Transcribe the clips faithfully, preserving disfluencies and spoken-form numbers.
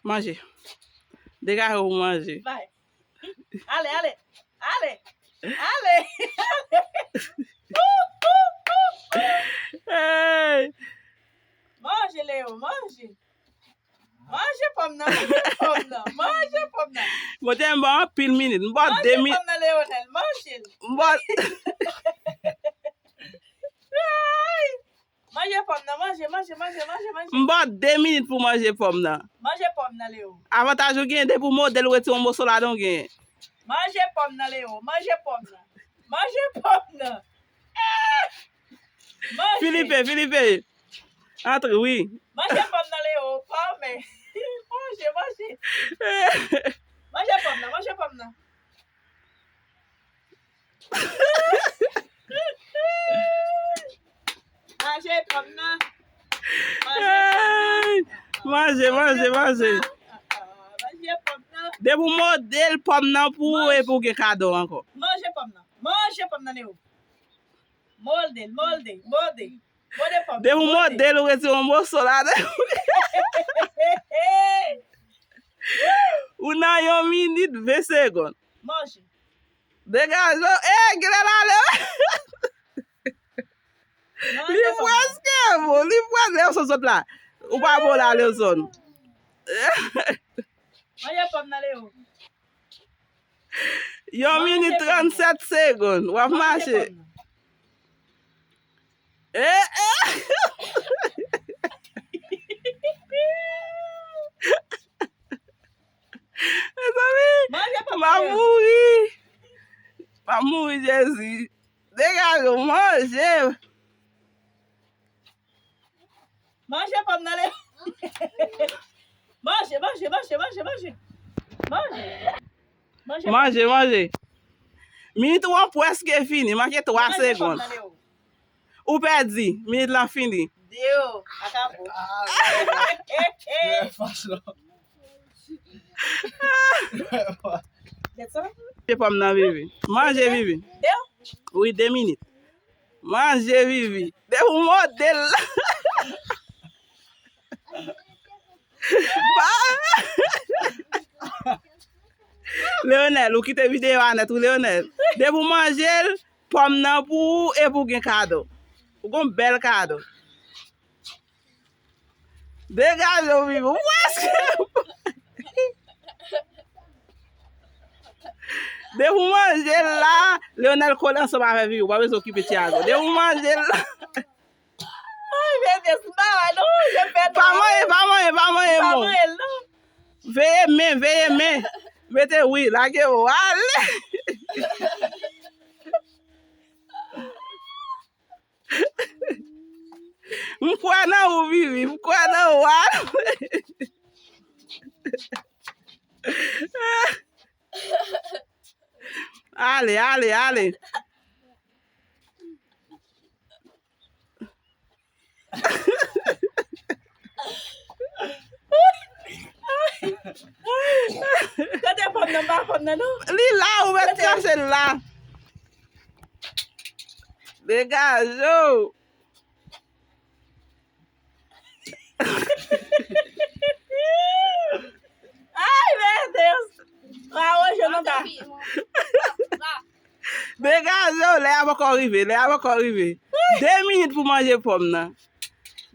Manje. Degaje w pou manje. Bay. Ale, ale, ale, ale. Hey! Manje, Leo, manje. Manje pòm nan, manje pòm nan, manje pòm nan. Mwen te m ba w anpil minit. M ba w de minit. Manje pòm nan, Leonel, manje l. M ba w Ay! Manje pòm nan, manje, manje, manje, manje, manje. M ba w de minit pou manje pòm nan. Manje pòm nan, Leo. Avantaj ou genyen, depi w mòde l, ou retire yon moso ladan, ou genyen. Manje pòm nan, Leo. Manje pòm nan. Manje pòm nan. Ah! Manje. Filipe, Filipe. Antre, wi. Manje pòm nan, Leo. Pòm. Manje, manje. Manje pòm nan, manje pòm nan. Manje pòm nan. Manje pòm nan. Hey! Manje, manje, manje. Manje pòm nan. Depi w mòde l, pòm nan pou ou epi w gen kado ankò. Manje pòm nan. Manje pòm nan, Leo. Mòde l, mòde, mòde. Mòde pòm nan, mòde. Depi w mòde l, ou retire yon moso ladan. Ou nan yon minit, ven segonn. Manje. Degaje w. Eh, genlè l ale. Li prèske bon. Li prèske, Leonson sot la. Ou pa bon la, Leonson. Manje pòm nan, Leo. Yon minit trannsèt segonn. W ap mache. Eh, eh. Mezanmi, m ap mouri. M ap mouri, Jezi. Degaje w, manje. Manje pòm nan, Leo. Manje, manje, manje, manje, manje. Manje. Manje, manje. Minit ou an prèske fini, manke twa segonn. Ou pèdi, minit lan fini. Deo, akabo. Manje pòm nan, Vivi. Manje, Vivi. Deo. Wi, de minit. Manje, Vivi. Depi w mòde l la. Leonel, ou kite videyo a nèt, wi, Leonel. Depi w manje l, pòm nan pou ou epi w gen kado. Ou gen yon bèl kado. Degaje w, Vivi. Ou prèske. Depi w manje l la, Leonel kole ansanm avè Vivi. Ou pa bezwen okipe Tiago. Depi w manje l la. Ay, bebe, se pa wè, non, je fè pa manyen, pa manyen, pa manyen, pa manyen, non. Veye men, veye men. Mete wi, lage w ale. M kwè nan ou, Vivi, m kwè nan ou. Ale, ale, ale. Kote pòm nan, pa pòm nan, non. Li la, ou mèt chache l la. Degaje w. Ay, men Deus! Aranje nou ba. Degaje w, lè a poko rive, lè a poko rive. De minit pou manje pòm nan.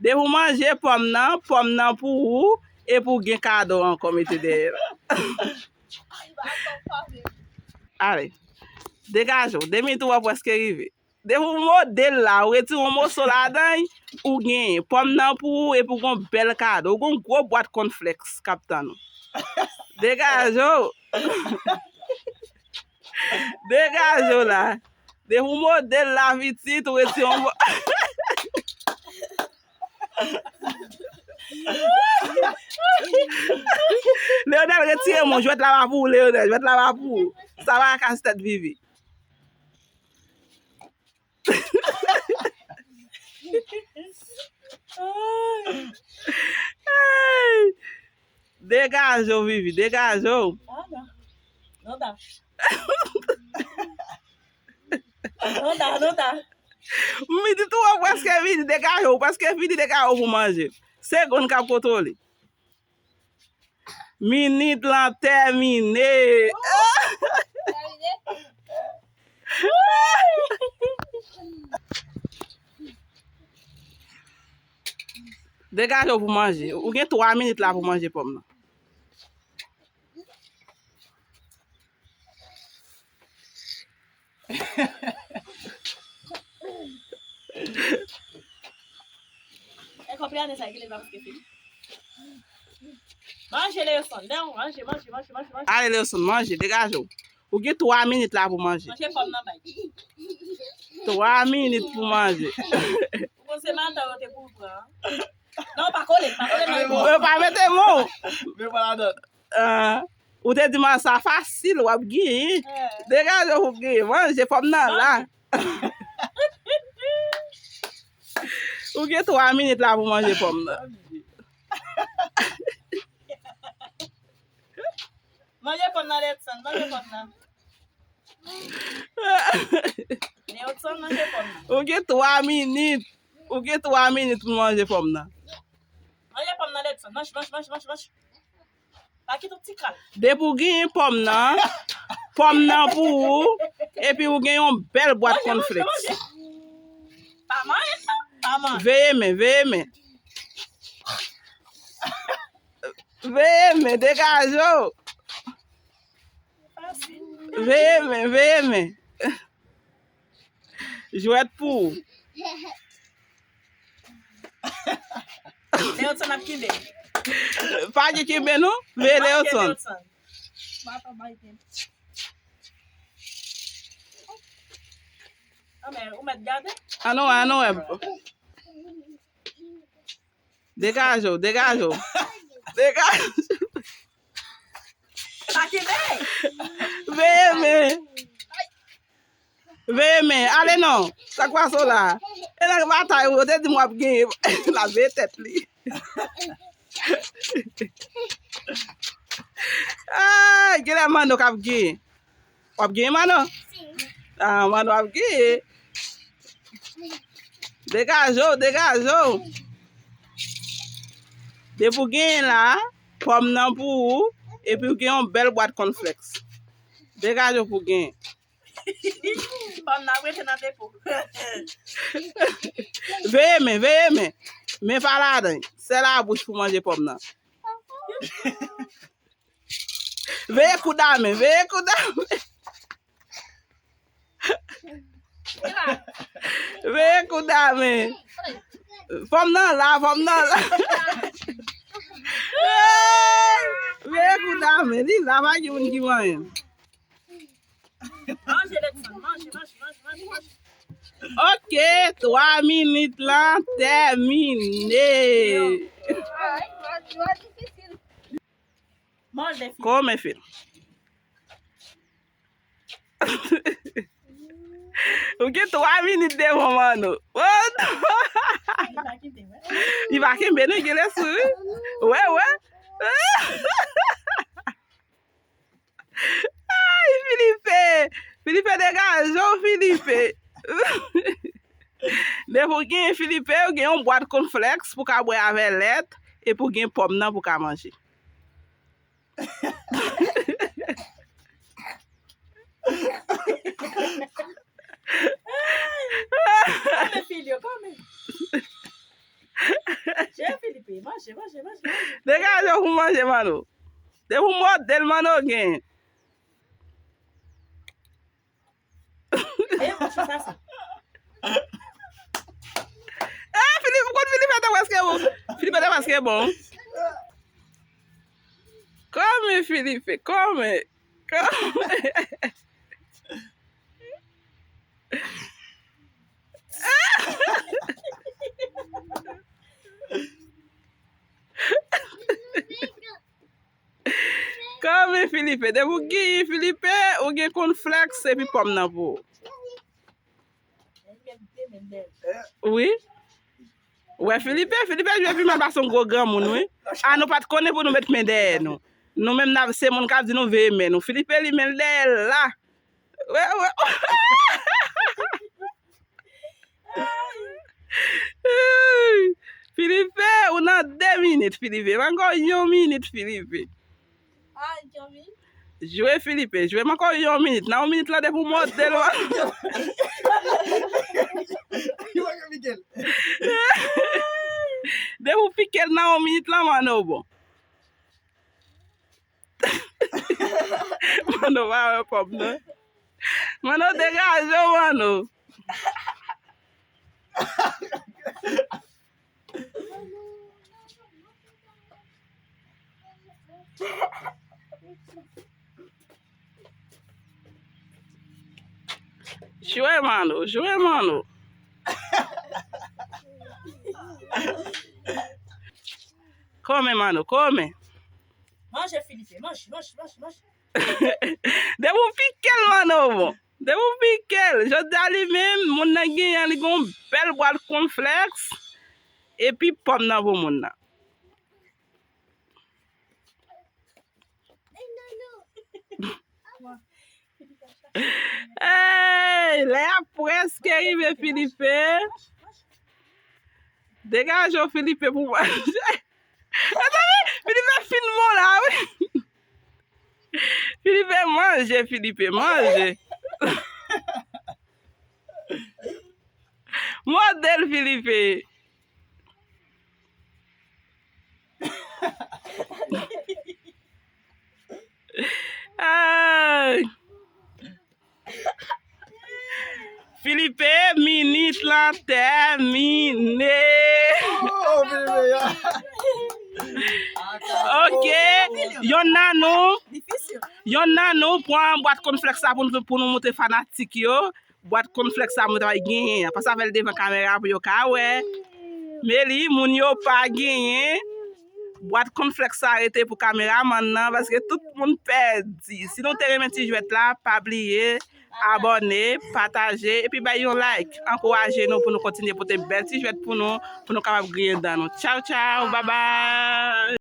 Depi w manje pòm nan, pòm nan pou ou, epi w gen kado ankò mete dèyè l. Ale, degaje w, de minit ou an prèske rive. Depi w mòde l la, ou retire yon moso ladan l, ou genyen. Pòm nan pou ou, epi w gen yon bèl kado. Ou gen yon gwo bwat cornflakes k ap tann ou. Degaje w. Degaje w la. Depi w mòde l la, pitit, ou retire yon mo-, Leonel, retire men w, jwèt la pa pou ou, Leonel, jwèt la pa pou ou. Sa pa ka kase tèt Vivi. Ay. Degaje w, Vivi, degaje w. Ah, non. Non, da. Non, da, non, da. Minit ou an prèske fini, degaje w, prèske fini, degaje w pou manje. Segonn k ap kontwole. Minit lan tèmine. Degaje w pou manje. Ou gen twa minit la pou manje pòm nan. E konprann sa ki li pa prèske fini. Manje, Leoson. Manje, manje, manje, manje, manje. Ale, Leoson, manje, degaje w. Ou gen twa minit la pou manje. Manje pòm nan bay. Twa minit pou manje. Ou panse maten yo te pou pran? Non, pa kole, pa kole nan. Yo pa mete men w. Men pa ladan. Ah, ou te di m sa fasil, w ap genyen. Eh. Degaje w pou genyen. Manje pòm nan la. Ou gen twa minit la pou manje pòm nan. Manje pòm nan, Letson, manje pòm nan. Letson, manje pòm nan. Ou gen twa minit. Ou gen twa minit pou manje pòm nan. Manje pòm nan, Letson. Manje, manje, manje, manje, manje. Pa kite yon ti kal. Depi w genyen pòm nan, pòm nan pou ou, epi w gen yon bèl bwat kònflèks. Manje, manje, manje. Pa manje, pa manje. Veye men, veye men. Veye men, degaje w. Veye men, veye men. Jwèt pou ou. Leotson ap kenbe. Pa gen kenbe non. Veye Leotson. Anmè, ou mèt gade? Anon, anon, wè. Degaje w, degaje w. Degaje w. Pa kenbe. Veye men. Veye men. Ale non. Sa k pase w la? E nan batay ou, yo te di m w ap genyen. L ap veye tèt li. Ay, genlè Mano k ap genyen. W ap genyen, Mano? Ah, Mano ap genyen. Degaje w, degaje w. Depi w genyen la, pòm nan pou ou, epi w gen yon bèl bwat kònflèks. Degaje w pou w genyen. Pòm nan ap rete nan depo. Veye men, veye men. Men pa ladan. Sèl a bouch pou manje pòm nan. Veye kou dame, veye kou dame. Veye kou dame. Pòm nan la, pòm nan la. Veye kou dame, li la, pa gen moun ki manyen. Manje, Letson, manje, manje, manje, manje, manje. Ok, twa minit lan tèmine. Manje, Filipe. Kòman, Filipe? Ou gen twa minit devan Mano. Li pa kenbe, wè. Li pa kenbe, non, gen lè sou, wi. Wè, wè. Ay, Filipe! Filipe, degaje w, Filipe! Depi w gen Filipe, w gen yon bwat kònflèks pou w ka bwè avè lèt, epi w gen pòm nan pou w ka manje. Kòman, Filipe, kòman? Manje, Filipe, manje, manje, manje, manje. Degaje w pou manje, Mano. Depi w mòde l, Mano gen. E, manje sa, sa. Ah, Filipe, ou konn Filipe te prèske bon. Filipe te prèske bon. Kòman, Filipe, kòman? Kòman? Kòman, Filipe? Depi w gen Filipe, ou gen kònflèks epi pòm nan pou ou. Wi. Wè, Filipe, Filipe jwe pi mal pase yon gwo granmoun, wi. A, nou pa t konnen pou nou met men dèyè nou. Nou menm, n ap, se moun k ap di nou veye men nou. Filipe, li men l dèyè l la. Wè, wè. Filipe, ou nan de minit, Filipe. Manko yon minit, Filipe. Jwe Filipe, jwe m ankò yon minit. Nan yon minit la, depi w mòde l, depi w pike l nan yon minit la, Mano bon. Mano pa wè pòm nan. Mano degaje w, Mano. Jwe, Mano, jwe, Mano. Kòmen, Mano, kòmen. Manje, Filipe, manje, manje, manje, manje. Depi w pike l, Mano bon. Depi w pike l, jodi a li menm, moun nan genyen, li gen yon bèl bwat konflèks, epi pòm nan pou moun nan. Hey, lè a prèske rive, Filipe. Degaje w, Filipe, pou manje. Mezanmi, Filipe fin bon la, wi. Filipe manje, Filipe manje. Mòde l, Filipe. Ay. Filipe, minit lan tèmine. Oh, Filipe, ya. Ok, yonn nan nou, yonn nan nou pran bwat konflèks la pou nou, pou nou montre fanatik yo. Bwat konflèks sa moun ta genyen an. Pase avè l devan kamera pou yo ka wè. Men li, moun yo pa genyen. Bwat konflèks sa rete pou kameramann nan, paske tout moun pèdi. Si nou te renmen ti jwèt la, pa bliye abòne, pataje, epi bay yon like. Ankouraje nou pou nou kontinye pote bèl ti jwèt pou nou, pou nou kapab griyen dan nou. Tchaw, tchaw, babay!